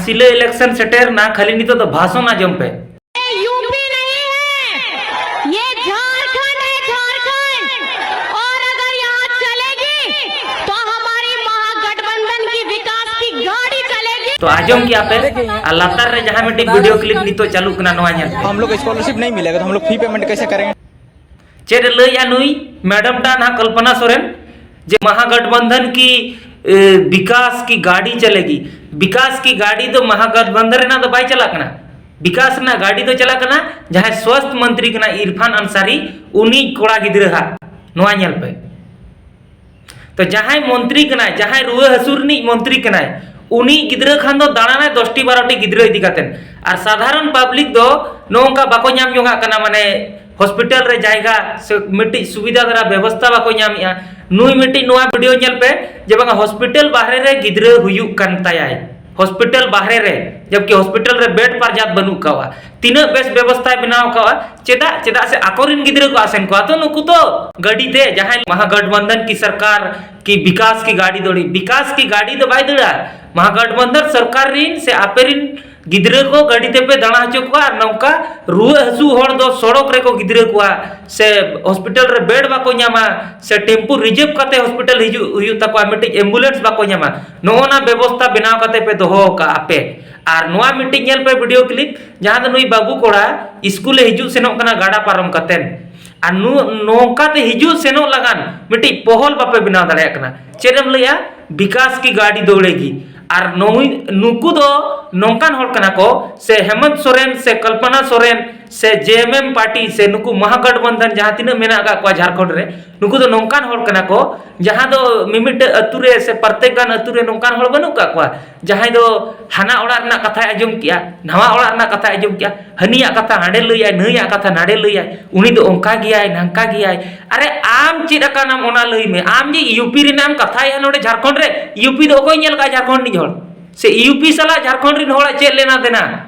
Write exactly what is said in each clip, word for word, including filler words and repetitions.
ᱥᱤᱞᱟᱹ election ᱥᱮᱴᱮᱨ ᱱᱟ, ᱠᱷᱟᱹᱞᱤ ᱱᱤᱛᱚᱜ ᱫᱚ ᱵᱷᱟᱥᱚᱱ ᱟᱸᱡᱚᱢ ᱯᱮ᱾ यूपी नहीं है, ये झारखंड है, झारखंड। और अगर यहाँ चलेगी तो हमारी महागठबंधन की विकास की गाड़ी चलेगी। ᱛᱚ ᱟᱸᱡᱚᱢ ᱠᱮᱜᱼᱟ ᱯᱮ, ᱟᱨ ᱞᱟᱛᱟᱨ ᱨᱮ ᱡᱟᱦᱟᱸ ᱢᱤᱫᱴᱤᱡ ᱵᱷᱤᱰᱤᱭᱳ ᱠᱞᱤᱯ ᱱᱤᱛᱚᱜ ᱪᱟᱹᱞᱩᱜ ᱠᱟᱱᱟ, ᱱᱚᱣᱟ ᱧᱮᱞ ᱯᱮ᱾ हम लोग स्कॉलरशिप नहीं मिलेगा तो हम लोग फी पेमेंट कैसे करेंगे? ᱪᱮᱫ ᱮ ᱞᱟᱹᱭᱮᱜᱼᱟ ᱱᱩᱭ ᱢᱮᱰᱟᱢ ᱴᱟᱜ ᱱᱟᱦᱟᱜ ᱠᱚᱞᱯᱚᱱᱟ ᱥᱚᱨᱮᱱ, ᱡᱮ ᱢᱟᱦᱟᱜᱟᱴᱵᱚᱱᱫᱷᱚᱱ ᱠᱤ, ᱮ, ᱵᱤᱠᱟᱥ ᱠᱤ ᱜᱟᱹᱰᱤ ᱪᱟᱞᱮᱜᱤ? ᱵᱤᱠᱟᱥ ᱠᱤ ᱜᱟᱹᱰᱤ ᱫᱚ ᱢᱟᱦᱟᱜᱟᱴᱵᱚᱱᱫᱷᱚᱱ ᱨᱮᱱᱟᱜ ᱫᱚ ᱵᱟᱭ ᱪᱟᱞᱟᱜ ᱠᱟᱱᱟ᱾ ᱵᱤᱠᱟᱥ ᱨᱮᱱᱟᱜ ᱜᱟᱹᱰᱤ ᱫᱚ ᱪᱟᱞᱟᱜ ᱠᱟᱱᱟ ᱡᱟᱦᱟᱸᱭ ᱥᱣᱟᱥᱛᱷ ᱢᱚᱱᱛᱨᱤ ᱠᱟᱱᱟ ᱤᱨᱯᱷᱟᱱ ᱟᱱᱥᱟᱨᱤ, ᱩᱱᱤ ᱠᱚᱲᱟ ᱜᱤᱫᱽᱨᱟᱹ ᱦᱟᱜ᱾ ᱱᱚᱣᱟ ᱧᱮᱞ ᱯᱮ᱾ ᱛᱚ ᱡᱟᱦᱟᱸᱭ ᱢᱚᱱᱛᱨᱤ ᱠᱟᱱᱟᱭ, ᱡᱟᱦᱟᱸᱭ ᱨᱩᱣᱟᱹ ᱦᱟᱹᱥᱩ ᱨᱤᱱᱤᱡ ᱢᱚᱱᱛᱨᱤ ᱠᱟᱱᱟᱭ, ᱩᱱᱤ ᱜᱤᱫᱽᱨᱟᱹ ᱠᱷᱟᱱ ᱫᱚ ᱫᱟᱬᱟᱱᱟᱭ ᱫᱚᱥᱴᱤ ᱵᱟᱨᱚᱴᱤ ᱜᱤᱫᱽᱨᱟᱹ ᱤᱫᱤ ᱠᱟᱛᱮ᱾ ᱟᱨ ᱥᱟᱫᱷᱟᱨᱚᱱ ᱯᱟᱵᱽᱞᱤᱠ ᱫᱚ ᱱᱚᱜᱼᱚ ᱱᱚᱝᱠᱟ ᱵᱟᱠᱚ ᱧᱟᱢ ᱡᱚᱝᱟᱜ ᱠᱟᱱᱟ, ᱢᱟᱱᱮ ᱦᱚᱥᱯᱤᱴᱟᱞ ᱨᱮ ᱡᱟᱭᱜᱟ ᱥᱮ ᱢᱤᱫᱴᱤᱡ ᱥᱩᱵᱤᱫᱷᱟ ᱫᱷᱟᱨᱟ ᱵᱮᱵᱚᱥᱛᱷᱟ ᱵᱟᱠᱚ ᱧᱟᱢᱮᱜᱼᱟ᱾ ᱱᱩᱭ ᱢᱤᱫᱴᱤᱡ ᱱᱚᱣᱟ ᱵᱷᱤᱰᱤᱭᱳ ᱧᱮᱞ ᱯᱮ, ᱡᱮ ᱵᱟᱝᱟ ᱦᱚᱥᱯᱤᱴᱟᱞ ᱵᱟᱦᱨᱮ ᱨᱮ ᱜᱤᱫᱽᱨᱟᱹ ᱦᱩᱭᱩᱜ ᱠᱟᱱ ᱛᱟᱭᱟᱭ, ᱦᱚᱥᱯᱤᱴᱟᱞ ᱵᱟᱦᱨᱮ ᱨᱮ, ᱡᱚᱵᱠᱤ ᱦᱚᱥᱯᱤᱴᱟᱞ ᱨᱮ ᱵᱮᱰ ᱯᱟᱨᱡᱟᱛ ᱵᱟᱹᱱᱩᱜ ᱠᱟᱣᱟ᱾ ᱛᱤᱱᱟᱹᱜ ᱵᱮᱥ ᱵᱮᱵᱚᱥᱛᱷᱟᱭ ᱵᱮᱱᱟᱣ ᱠᱟᱣᱟ᱾ ᱪᱮᱫᱟᱜ? ᱪᱮᱫᱟᱜ ᱥᱮ ᱟᱠᱚᱨᱮᱱ ᱜᱤᱫᱽᱨᱟᱹ ᱠᱚ ᱟᱥᱮᱱ ᱠᱚᱣᱟ᱾ ᱛᱚ ᱱᱩᱠᱩ ᱫᱚ ᱜᱟᱹᱰᱤ ᱛᱮ, ᱡᱟᱦᱟᱸᱭ ᱢᱟᱦᱟᱜᱟᱴᱵᱚᱱᱫᱷᱚᱱ ᱠᱤ ᱥᱚᱨᱠᱟᱨ ᱠᱤ ᱵᱤᱠᱟᱥ ᱠᱤ ᱜᱟᱹᱰᱤ ᱫᱚᱲᱤ, ᱵᱤᱠᱟᱥ ᱠᱤ ᱜᱟᱹᱰᱤ ᱫᱚ ᱵᱟᱭ ᱫᱟᱹᱲᱟ᱾ ᱢᱟᱦᱟᱜᱟᱴᱵᱚᱱᱫᱷᱚᱱ ᱥᱚᱨᱠᱟᱨ ᱨᱤᱱ ᱥᱮ ᱟᱯᱮ ᱨᱤᱱ ᱜᱤᱫᱽᱨᱟᱹ ᱠᱚ ᱜᱟᱹᱰᱤ ᱛᱮᱯᱮ ᱫᱟᱬᱟ ᱦᱚᱪᱚ ᱠᱚᱣᱟ, ᱟᱨ ᱱᱚᱝᱠᱟ ᱨᱩᱣᱟᱹ ᱦᱟᱹᱥᱩ ᱦᱚᱲ ᱫᱚ ᱥᱚᱲᱚᱠ ᱨᱮᱠᱚ ᱜᱤᱫᱽᱨᱟᱹ ᱠᱚᱣᱟ, ᱥᱮ ᱦᱚᱥᱯᱤᱴᱟᱞ ᱨᱮ ᱵᱮᱰ ᱵᱟᱠᱚ ᱧᱟᱢᱟ, ᱥᱮ ᱴᱮᱢᱯᱩ ᱨᱤᱡᱟᱨᱵᱷ ᱠᱟᱛᱮ ᱦᱚᱥᱯᱤᱴᱟᱞ ᱦᱤᱡᱩᱜ ᱦᱩᱭᱩᱜ ᱛᱟᱠᱚᱣᱟ, ᱢᱤᱫᱴᱤᱡ ᱮᱢᱵᱩᱞᱮᱱᱥ ᱵᱟᱠᱚ ᱧᱟᱢᱟ᱾ ᱱᱚᱜᱼᱚ ᱱᱟ ᱵᱮᱵᱚᱥᱛᱷᱟ ᱵᱮᱱᱟᱣ ᱠᱟᱛᱮ ᱯᱮ ᱫᱚᱦᱚ ᱟᱠᱟᱫᱼᱟ ᱯᱮ᱾ ᱟᱨ ᱱᱚᱣᱟ ᱢᱤᱫᱴᱤᱡ ᱧᱮᱞ ᱯᱮ ᱵᱷᱤᱰᱤᱭᱳ ᱠᱞᱤᱯ, ᱡᱟᱦᱟᱸ ᱫᱚ ᱱᱩᱭ ᱵᱟᱹᱵᱩ ᱠᱚᱲᱟ ᱤᱥᱠᱩᱞᱮ ᱦᱤᱡᱩᱜ ᱥᱮᱱᱚᱜ ᱠᱟᱱᱟ ᱜᱟᱰᱟ ᱯᱟᱨᱚᱢ ᱠᱟᱛᱮ᱾ ᱟᱨ ᱱᱩ-, ᱱᱚᱝᱠᱟ ᱛᱮ ᱦᱤᱡᱩᱜ ᱥᱮᱱᱚᱜ ᱞᱟᱜᱟᱱ ᱢᱤᱫᱴᱤᱡ ᱯᱚᱦᱚᱞ ᱵᱟᱯᱮ ᱵᱮᱱᱟᱣ ᱫᱟᱲᱮᱭᱟᱜ ᱠᱟᱱᱟ᱾ ᱪᱮᱫ ᱮᱢ ᱞᱟᱹᱭᱟ? ᱵᱤᱠᱟᱥ ᱠᱤ ᱜᱟᱹᱰᱤ ᱫᱚᱣᱲᱮᱜᱤ᱾ ᱟᱨ ᱱᱩᱭ, ᱱᱩᱠᱩ ᱫᱚ ᱱᱚᱝᱠᱟᱱ ᱦᱚᱲ ᱠᱟᱱᱟ ᱠᱚ, ᱥᱮ ᱦᱮᱢᱚᱱᱛ ᱥᱚᱨᱮᱱ ᱥᱮ ᱠᱚᱞᱯᱚᱱᱟ ᱥᱚᱨᱮᱱ ᱥᱮ ᱡᱮ ᱮᱢ ᱮᱢ ᱯᱟᱨᱴᱤ ᱥᱮ ᱱᱩᱠᱩ ᱢᱚᱦᱟᱜᱚᱴᱵᱚᱱᱫᱷᱚᱱ ᱡᱟᱦᱟᱸ ᱛᱤᱱᱟᱹᱜ ᱢᱮᱱᱟᱜ ᱟᱠᱟᱫ ᱠᱚᱣᱟ ᱡᱷᱟᱲᱠᱷᱚᱸᱰ ᱨᱮ, ᱱᱩᱠᱩ ᱫᱚ ᱱᱚᱝᱠᱟᱱ ᱦᱚᱲ ᱠᱟᱱᱟ ᱠᱚ, ᱡᱟᱦᱟᱸ ᱫᱚ ᱢᱤᱢᱤᱫᱴᱟᱹᱝ ᱟᱹᱛᱩ ᱨᱮ ᱥᱮ ᱯᱨᱚᱛᱮᱠ ᱜᱟᱱ ᱟᱹᱛᱩ ᱨᱮ ᱱᱚᱝᱠᱟᱱ ᱦᱚᱲ ᱵᱟᱹᱱᱩᱜ ᱠᱟᱜ ᱠᱚᱣᱟ, ᱡᱟᱦᱟᱸᱭ ᱫᱚ ᱦᱟᱱᱟ ᱚᱲᱟᱜ ᱨᱮᱱᱟᱜ ᱠᱟᱛᱷᱟᱭ ᱟᱸᱡᱚᱢ ᱠᱮᱜᱼᱟ, ᱱᱟᱣᱟ ᱚᱲᱟᱜ ᱨᱮᱱᱟᱜ ᱠᱟᱛᱷᱟᱭ ᱟᱸᱡᱚᱢ ᱠᱮᱜᱼᱟ, ᱦᱟᱹᱱᱤᱭᱟᱜ ᱠᱟᱛᱷᱟ ᱦᱟᱸᱰᱮ ᱞᱟᱹᱭᱟᱭ, ᱱᱟᱹᱭᱟᱜ ᱠᱟᱛᱷᱟ ᱱᱟᱰᱮ ᱞᱟᱹᱭᱟᱭ, ᱩᱱᱤ ᱫᱚ ᱚᱱᱠᱟ ᱜᱮᱭᱟᱭ, ᱱᱷᱟᱝᱠᱟ ᱜᱮᱭᱟᱭ᱾ ᱟᱨᱮ, ᱟᱢ ᱪᱮᱫ ᱟᱠᱟᱱᱟᱢ ᱚᱱᱟ ᱞᱟᱹᱭ ᱢᱮ᱾ ᱟᱢ ᱡᱮ ᱤᱭᱩ ᱯᱤ ᱨᱮᱱᱟᱜ ᱮᱢ ᱠᱟᱛᱷᱟᱭᱮᱫᱼᱟ ᱱᱚᱰᱮ ᱡᱷᱟᱲᱠᱷᱚᱸᱰ ᱨᱮ, ᱤᱭᱩ ᱯᱤ ᱫᱚ ᱚᱠᱚᱭ ᱧᱮᱞ ᱠᱟᱜᱼᱟ ᱡᱷᱟᱲᱠᱷᱚᱸᱰ ᱨᱤᱱᱤᱡ ᱦᱚᱲ? ᱥᱮ ᱤᱭᱩ ᱯᱤ ᱥᱟᱞᱟᱜ ᱡᱷᱟᱲᱠᱷᱚᱸᱰ ᱨᱤᱱ ᱦᱚᱲᱟᱜ ᱪᱮᱫ ᱞᱮᱱᱟ ᱫᱮᱱᱟ?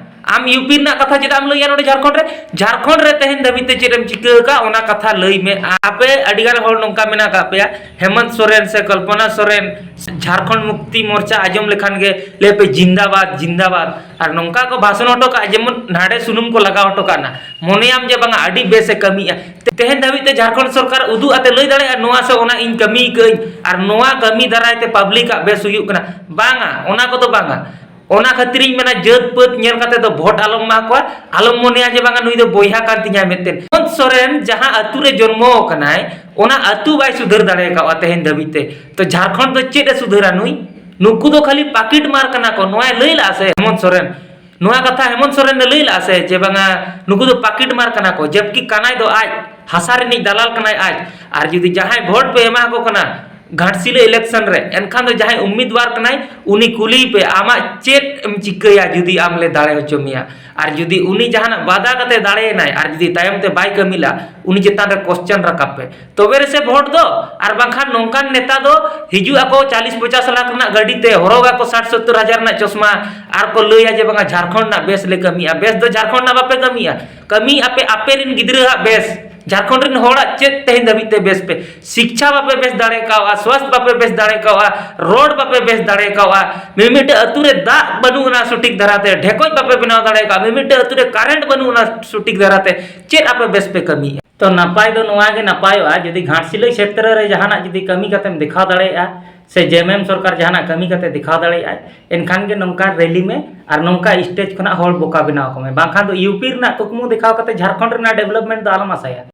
ᱟᱢ ᱤᱭᱩ ᱯᱤ ᱨᱮᱱᱟᱜ ᱠᱟᱛᱷᱟ ᱪᱮᱫᱟᱜ ᱮᱢ ᱞᱟᱹᱭᱟ ᱱᱚᱰᱮ ᱡᱷᱟᱲᱠᱷᱚᱸᱰ ᱨᱮ? ᱡᱷᱟᱲᱠᱷᱚᱸᱰ ᱨᱮ ᱛᱮᱦᱮᱧ ᱫᱷᱟᱹᱵᱤᱡ ᱛᱮ ᱪᱮᱫ ᱮᱢ ᱪᱤᱠᱟᱹ ᱟᱠᱟᱫ, ᱚᱱᱟ ᱠᱟᱛᱷᱟ ᱞᱟᱹᱭ ᱢᱮ᱾ ᱟᱯᱮ ᱟᱹᱰᱤ ᱜᱟᱱ ᱦᱚᱲ ᱱᱚᱝᱠᱟ ᱢᱮᱱᱟᱜ ᱟᱠᱟᱫ ᱯᱮᱭᱟ, ᱦᱮᱢᱚᱱᱛ ᱥᱚᱨᱮᱱ ᱥᱮ ᱠᱚᱞᱯᱚᱱᱟ ᱥᱚᱨᱮᱱ ᱡᱷᱟᱲᱠᱷᱚᱸᱰ ᱢᱩᱠᱛᱤ ᱢᱳᱨᱪᱟ ᱟᱸᱡᱚᱢ ᱞᱮᱠᱷᱟᱱ ᱜᱮ ᱞᱟᱹᱭ ᱯᱮ ᱡᱤᱱᱫᱟᱵᱟᱫ, ᱡᱤᱱᱫᱟᱵᱟᱫ᱾ ᱟᱨ ᱱᱚᱝᱠᱟ ᱠᱚ ᱵᱷᱟᱥᱚᱱ ᱦᱚᱴᱚ ᱠᱟᱜᱼᱟ ᱡᱮᱢᱚᱱ ᱱᱟᱰᱮ ᱥᱩᱱᱩᱢ ᱠᱚ ᱞᱟᱜᱟᱣ ᱦᱚᱴᱚ ᱠᱟᱜ ᱱᱟ, ᱢᱚᱱᱮᱭᱟᱢ ᱡᱮ ᱵᱟᱝᱟ ᱟᱹᱰᱤ ᱵᱮᱥ ᱮ ᱠᱟᱹᱢᱤᱭᱮᱜᱼᱟ᱾ ᱛᱮᱦᱮᱧ ᱫᱷᱟᱹᱵᱤᱡ ᱛᱮ ᱡᱷᱟᱲᱠᱷᱚᱸᱰ ᱥᱚᱨᱠᱟᱨ ᱩᱫᱩᱜ ᱟᱛᱮ ᱞᱟᱹᱭ ᱫᱟᱲᱮᱭᱟᱜᱼᱟ ᱱᱚᱣᱟ ᱥᱮ ᱚᱱᱟ ᱤᱧ ᱠᱟᱹᱢᱤ ᱠᱟᱹᱜᱼᱟᱹᱧ ᱟᱨ ᱱᱚᱣᱟ ᱠᱟᱹᱢᱤ ᱫᱟᱨᱟᱭ ᱛᱮ ᱯᱟᱵᱽᱞᱤᱠ ᱟᱜ ᱵᱮᱥ ᱦᱩᱭᱩᱜ ᱠᱟᱱᱟ? ᱵᱟᱝᱟ, ᱚᱱᱟ ᱠᱚᱫᱚ ᱵᱟᱝᱟ᱾ ᱚᱱᱟ ᱠᱷᱟᱹᱛᱤᱨᱤᱧ ᱢᱮᱱᱟ, ᱡᱟᱹᱛ ᱯᱟᱹᱛ ᱧᱮᱞ ᱠᱟᱛᱮ ᱫᱚ ᱵᱷᱳᱴ ᱟᱞᱚᱢ ᱮᱢᱟ ᱠᱚᱣᱟ, ᱟᱞᱚᱢ ᱢᱚᱱᱮᱭᱟ ᱡᱮ ᱵᱟᱝᱟ ᱱᱩᱭ ᱫᱚ ᱵᱚᱭᱦᱟ ᱠᱟᱱ ᱛᱤᱧᱟᱭ ᱢᱮᱱᱛᱮ᱾ ᱦᱮᱢᱚᱱᱛ ᱥᱚᱨᱮᱱ ᱡᱟᱦᱟᱸ ᱟᱹᱛᱩ ᱨᱮ ᱡᱚᱱᱢᱚ ᱟᱠᱟᱱᱟᱭ, ᱚᱱᱟ ᱟᱹᱛᱩ ᱵᱟᱭ ᱥᱩᱫᱷᱟᱹᱨ ᱫᱟᱲᱮ ᱟᱠᱟᱫᱼᱟ ᱛᱮᱦᱮᱧ ᱫᱷᱟᱹᱵᱤᱡ ᱛᱮ᱾ ᱛᱚ ᱡᱷᱟᱲᱠᱷᱚᱸᱰ ᱫᱚ ᱪᱮᱫ ᱮ ᱥᱩᱫᱷᱟᱹᱨᱟ ᱱᱩᱭ? ᱱᱩᱠᱩ ᱫᱚ ᱠᱷᱟᱹᱞᱤ ᱯᱟᱠᱤᱴ ᱢᱟᱨ ᱠᱟᱱᱟ ᱠᱚ, ᱱᱚᱣᱟᱭ ᱞᱟᱹᱭ ᱞᱟᱜᱼᱟ ᱥᱮ ᱦᱮᱢᱚᱱᱛ ᱥᱚᱨᱮᱱ? ᱱᱚᱣᱟ ᱠᱟᱛᱷᱟ ᱦᱮᱢᱚᱱᱛ ᱥᱚᱨᱮᱱ ᱮ ᱞᱟᱹᱭ ᱞᱟᱜᱼᱟ ᱥᱮ ᱡᱮ ᱵᱟᱝᱟ ᱱᱩᱠᱩ ᱫᱚ ᱯᱟᱠᱤᱴ ᱢᱟᱨ ᱠᱟᱱᱟ ᱠᱚ, ᱡᱟᱵᱠᱤ ᱠᱟᱱᱟᱭ ᱫᱚ ᱟᱡ, ᱦᱟᱥᱟ ᱨᱤᱱᱤᱡ ᱫᱟᱞᱟᱞ ᱠᱟᱱᱟᱭ ᱟᱡ᱾ ᱟᱨ ᱡᱩᱫᱤ ᱡᱟᱦᱟᱸᱭ ᱵᱷᱳᱴ ᱯᱮ ᱮᱢᱟ ᱠᱚ ᱠᱟᱱᱟ ᱜᱷᱟᱴᱥᱤᱞᱟᱹ ᱤᱞᱮᱠᱥᱚᱱ ᱨᱮ, ᱮᱱᱠᱷᱟᱱ ᱫᱚ ᱡᱟᱦᱟᱸᱭ ᱩᱢᱤᱫᱣᱟᱨ ᱠᱟᱱᱟᱭ ᱩᱱᱤ ᱠᱩᱞᱤᱭᱮ ᱯᱮ, ᱟᱢᱟᱜ ᱪᱮᱫ ᱮᱢ ᱪᱤᱠᱟᱹᱭᱟ ᱡᱩᱫᱤ ᱟᱢ ᱞᱮ ᱫᱟᱲᱮ ᱦᱚᱪᱚ ᱢᱮᱭᱟ? ᱟᱨ ᱡᱩᱫᱤ ᱩᱱᱤ ᱡᱟᱦᱟᱱᱟᱜ ᱵᱟᱫᱟ ᱠᱟᱛᱮ ᱫᱟᱲᱮᱭᱮᱱᱟᱭ ᱟᱨ ᱡᱩᱫᱤ ᱛᱟᱭᱚᱢ ᱛᱮ ᱵᱟᱭ ᱠᱟᱹᱢᱤ ᱞᱟ, ᱩᱱᱤ ᱪᱮᱛᱟᱱ ᱨᱮ ᱠᱚᱥᱪᱟᱱ ᱨᱟᱠᱟᱵ ᱯᱮ, ᱛᱚᱵᱮ ᱨᱮᱥᱮ ᱵᱷᱳᱴ ᱫᱚ᱾ ᱟᱨ ᱵᱟᱝᱠᱷᱟᱱ ᱱᱚᱝᱠᱟᱱ ᱱᱮᱛᱟ ᱫᱚ ᱦᱤᱡᱩᱜ ᱟᱠᱚ ᱪᱟᱞᱤᱥ ᱯᱚᱪᱟᱥ ᱞᱟᱠᱷ ᱨᱮᱱᱟᱜ ᱜᱟᱹᱰᱤ ᱛᱮ, ᱦᱚᱨᱚᱜ ᱟᱠᱚ ᱥᱟᱴ ᱥᱚᱛᱛᱚᱨ ᱦᱟᱡᱟᱨ ᱨᱮᱱᱟᱜ ᱪᱚᱥᱢᱟ, ᱟᱨ ᱠᱚ ᱞᱟᱹᱭᱟ ᱡᱮ ᱵᱟᱝᱟ ᱡᱷᱟᱲᱠᱷᱚᱸᱰ ᱨᱮᱱᱟᱜ ᱵᱮᱥ ᱞᱮ ᱠᱟᱹᱢᱤᱭᱟ᱾ ᱵᱮᱥ ᱫᱚ ᱡᱷᱟᱲᱠᱷᱚᱸᱰ ᱨᱮᱱᱟᱜ ᱵᱟᱯᱮ ᱠᱟᱹᱢᱤᱭᱟ, ᱠᱟᱹᱢᱤ ᱟᱯᱮ ᱟᱯᱮ ᱨᱮᱱ ᱜᱤᱫᱽᱨᱟᱹᱣᱟᱜ ᱵᱮᱥ᱾ ᱡᱷᱟᱲᱠᱷᱚᱸᱰ ᱨᱮᱱ ᱦᱚᱲᱟᱜ ᱪᱮᱫ ᱛᱮᱦᱮᱧ ᱫᱷᱟᱹᱵᱤᱡ ᱛᱮ ᱵᱮᱥ ᱯᱮ, ᱥᱤᱠᱪᱷᱟ ᱵᱟᱯᱮ ᱵᱮᱥ ᱫᱟᱲᱮ ᱠᱟᱣᱟ, ᱥᱣᱟᱥᱛᱷ ᱵᱟᱯᱮ ᱵᱮᱥ ᱫᱟᱲᱮ ᱠᱟᱣᱟ, ᱨᱳᱰ ᱵᱟᱯᱮ ᱵᱮᱥ ᱫᱟᱲᱮ ᱠᱟᱣᱟ, ᱢᱤᱢᱤᱫᱴᱟᱹ ᱟᱹᱛᱩ ᱨᱮ ᱫᱟᱜ ᱵᱟᱹᱱᱩᱜ ᱟᱱᱟ ᱥᱚᱴᱷᱤᱠ ᱫᱷᱟᱨᱟᱛᱮ, ᱰᱷᱮᱠᱚᱡ ᱵᱟᱯᱮ ᱵᱮᱱᱟᱣ ᱫᱟᱲᱮ ᱠᱟᱣᱟ, ᱢᱤᱢᱤᱫᱴᱟᱹ ᱟᱹᱛᱩ ᱨᱮ ᱠᱟᱨᱮᱱᱴ ᱵᱟᱹᱱᱩᱜ ᱟᱱᱟ ᱥᱚᱴᱷᱤᱠ ᱫᱷᱟᱨᱟᱛᱮ, ᱪᱮᱫ ᱟᱯᱮ ᱵᱮᱥ ᱯᱮ ᱠᱟᱹᱢᱤᱭᱮᱫᱼᱟ? ᱛᱚ ᱱᱟᱯᱟᱭ ᱫᱚ ᱱᱚᱣᱟ ᱜᱮ ᱱᱟᱯᱟᱭᱚᱜᱼᱟ, ᱡᱩᱫᱤ ᱜᱷᱟᱴᱥᱤᱞᱟᱹ ᱪᱷᱮᱛᱨᱚ ᱨᱮ ᱡᱟᱦᱟᱱᱟᱜ ᱡᱩᱫᱤ ᱠᱟᱹᱢᱤ ᱠᱟᱛᱮᱢ ᱫᱮᱠᱷᱟᱣ ᱫᱟᱲᱮᱭᱟᱜᱼᱟ, ᱥᱮ ᱡᱮ ᱮᱢ ᱮᱢ ᱥᱚᱨᱠᱟᱨ ᱡᱟᱦᱟᱱᱟᱜ ᱠᱟᱹᱢᱤ ᱠᱟᱛᱮ ᱫᱮᱠᱷᱟᱣ ᱫᱟᱲᱮᱭᱟᱜᱼᱟᱭ, ᱮᱱᱠᱷᱟᱱ ᱜᱮ ᱱᱚᱝᱠᱟ ᱨᱮᱞᱤ ᱢᱮ ᱟᱨ ᱱᱚᱝᱠᱟ ᱥᱴᱮᱡᱽ ᱠᱷᱚᱱᱟᱜ ᱦᱚᱲ ᱵᱚᱠᱟ ᱵᱮᱱᱟᱣ ᱠᱚᱢᱮ, ᱵᱟᱝᱠᱷᱟᱱ ᱫᱚ ᱤᱭᱩ ᱯᱤ ᱨᱮᱱᱟᱜ ᱠᱩᱠᱢᱩ ᱫᱮᱠᱷᱟᱣ ᱠᱟᱛᱮ ᱡᱷᱟᱲᱠᱷᱚᱸᱰ ᱨᱮᱱᱟᱜ ᱰᱮᱵᱷᱞᱚᱯᱢᱮᱱᱴ ᱫᱚ ᱟᱞᱚᱢ ᱟᱥᱟᱭᱟ᱾